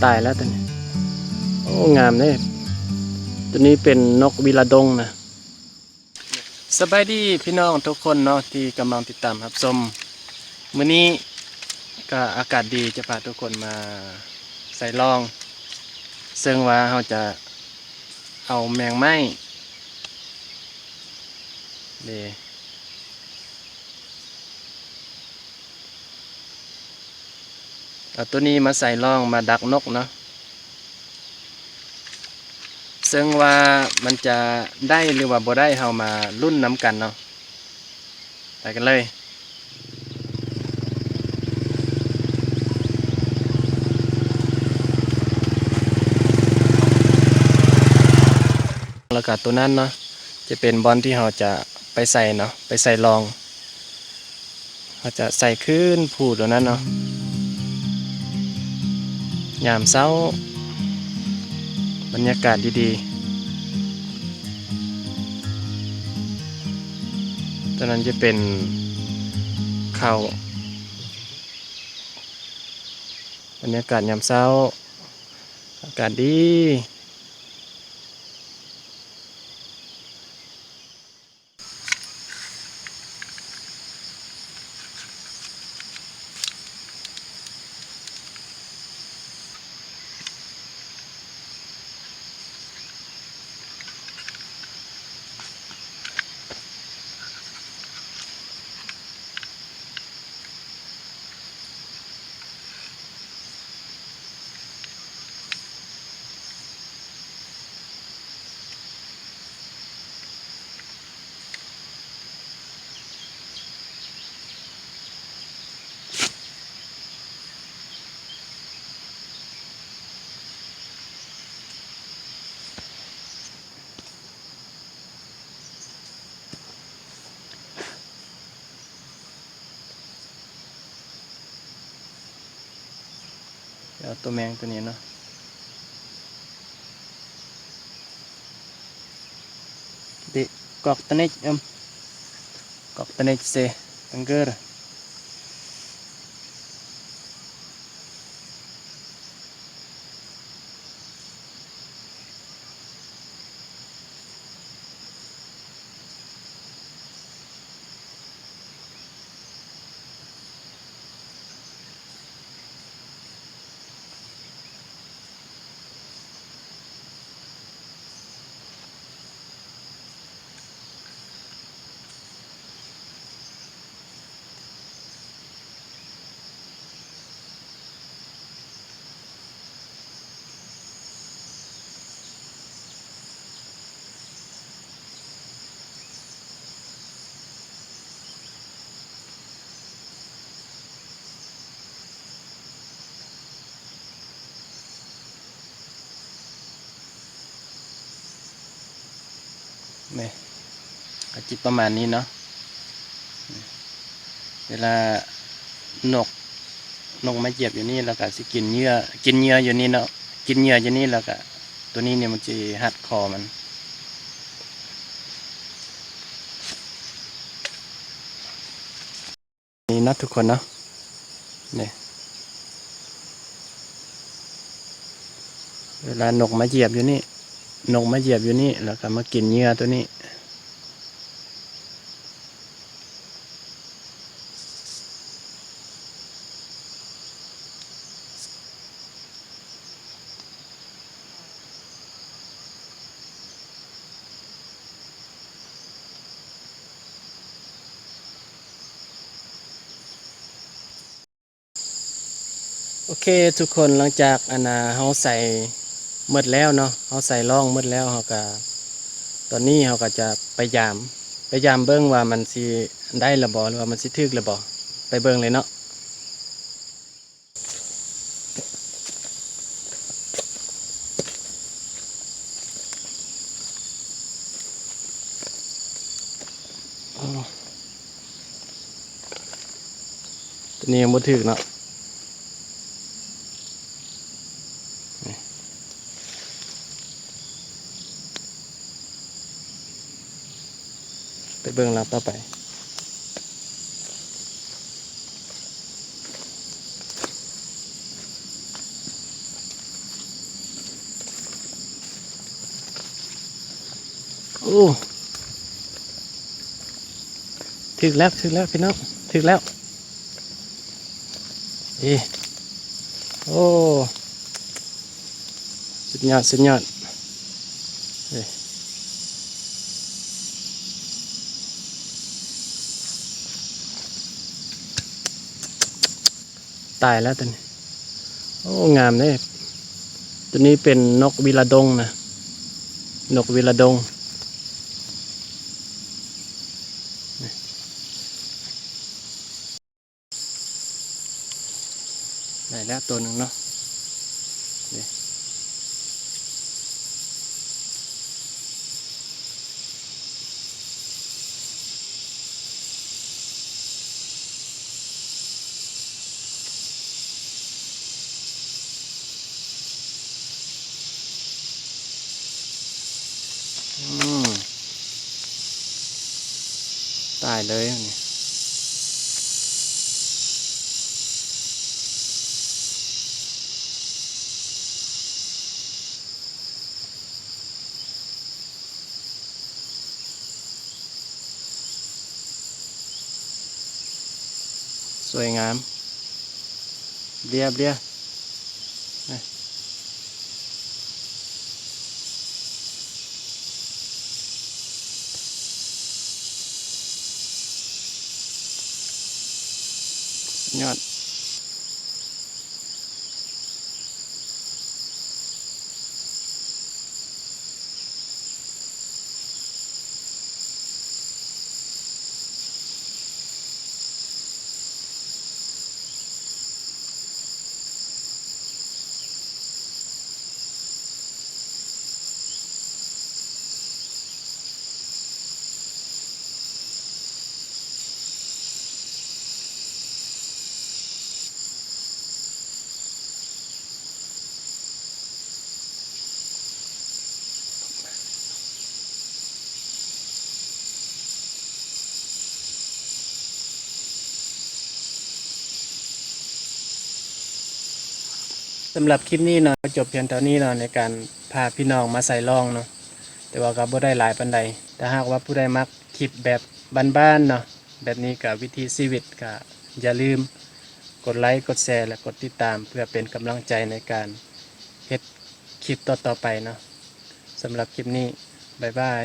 ຕາຍແລ້ວໂຕນີ້. ໂອ້ ງາມເດ້. ໂຕນີ້ເປັນນົກວິລະດົງນະ. ສະບາຍດີພີ່ນ້ອງທຸກຄົນເນາະ ທີ່ກຳລັງຕິດຕາມຮັບຊົມ. ມື້ນີ້ກໍອາກາດດີ ຈະພາທຸກຄົນມາໃສ່ລ່ອງ ເຊິ່ງວ່າເຮົາຈະເອົາແມງໄມ້ເດ ເອົາໂຕນີ້ມາໃສ່ລ່ອງ ມາດັກນົກເນາະ. ເຊິ່ງວ່າມັນຈະໄດ້ ຫຼືວ່າບໍ່ໄດ້ ເຮົາມາລຸ້ນນຳກັນເນາະ. ໄປກັນເລີຍ. ແລ້ວກະໂຕນັ້ນເນາະ ຈະເປັນບ່ອນທີ່ເຮົາຈະໄປໃສ່ເນາະ ໄປໃສ່ລ່ອງ. ເຮົາຈະໃສ່ຄືນພູໂຕນັ້ນເນາະ. ຍາມເຊົ້າ ບັນຍາກາດດີໆ. ໂຕນັ້ນຈະເປັນເຂົ້າ. ບັນຍາກາດຍາມເຊົ້າ ອາກາດດີ. ເອົາໂຕແມງໂຕນີ້ເນາະ. ເດ ກອກຕະນິກ ເອີມ ກອກຕະນິກເຊ ຕັງເກີ. ນີ້ ກໍຊິປະມານນີ້ເນາະ. ເວລານົກ ນົກມາຢຽບຢູ່ນີ້ ແລ້ວກໍຊິກິນເຫຍື່ອ ກິນເຫຍື່ອຢູ່ນີ້ເນາະ ກິນເຫຍື່ອຢູ່ນີ້ ແລ້ວກໍໂຕນີ້ນີ້ມັນຊິຮັດຄໍມັນ. ນີ້ເນາະທຸກຄົນເນາະ ນີ້ ເວລານົກມາຢຽບຢູ່ນີ້ ນົກມາຢຽບຢູ່ນີ້ ແລ້ວກໍມາກິນເຫຍື່ອໂຕນີ້. ໂອເຄທຸກຄົນ ຫຼັງຈາກ ອັນນ່າ ເຮົາໃສ່ໝົດແລ້ວເນາະ ເຮົາໃສ່ລ່ອງໝົດແລ້ວ ເຮົາກະ ຕອນນີ້ເຮົາກະຈະໄປຢາມ ໄປຢາມເບິ່ງວ່າມັນຊິໄດ້ລະບໍ່ ຫຼືວ່າມັນຊິຖືກລະບໍ່ ໄປເບິ່ງເລີຍເນາະ. ໂຕນີ້ຍັງບໍ່ຖືກເນາະ ໄປເບິ່ງຫຼັງຕໍ່ໄປ. ໂອ້ ຖືກແລ້ວ ຖືກແລ້ວພີ່ນ້ອງ ຖືກແລ້ວ ເອີ ໂອ້ ສຸດຍອດ ສຸດຍອດ ເອີ ຕາຍແລ້ວຕົວນີ້ ໂອ້ ງາມເດ້ ຕົວນີ້ເປັນນົກວິລະດົງນະ ນົກວິລະດົງ. ໄດ້ແລ້ວໂຕໜຶ່ງເນາະ ນີ້ ອືມ ຕາຍເລີຍອັນນີ້ ສວຍງາມ ເບຍ ເບຍ ຍອດ. ສຳລັບຄລິບນີ້ເນາະ ຈົບພຽງເທົ່ານີ້ເນາະ ໃນການພາພີ່ນ້ອງມາໃສ່ລ່ອງເນາະ ແຕ່ວ່າກໍບໍ່ໄດ້ຫຼາຍປານໃດ. ຖ້າຫາກວ່າຜູ້ໃດມັກຄລິບແບບບ້ານໆເນາະ ແບບນີ້ກໍວິຖີຊີວິດ ກໍຢ່າລືມກົດໄລ ກົດແຊ ແລະ ກົດຕິດຕາມ ເພື່ອເປັນກຳລັງໃຈໃນການເຮັດຄລິບຕໍ່ໆໄປເນາະ. ສຳລັບຄລິບນີ້ ບາຍບາຍ.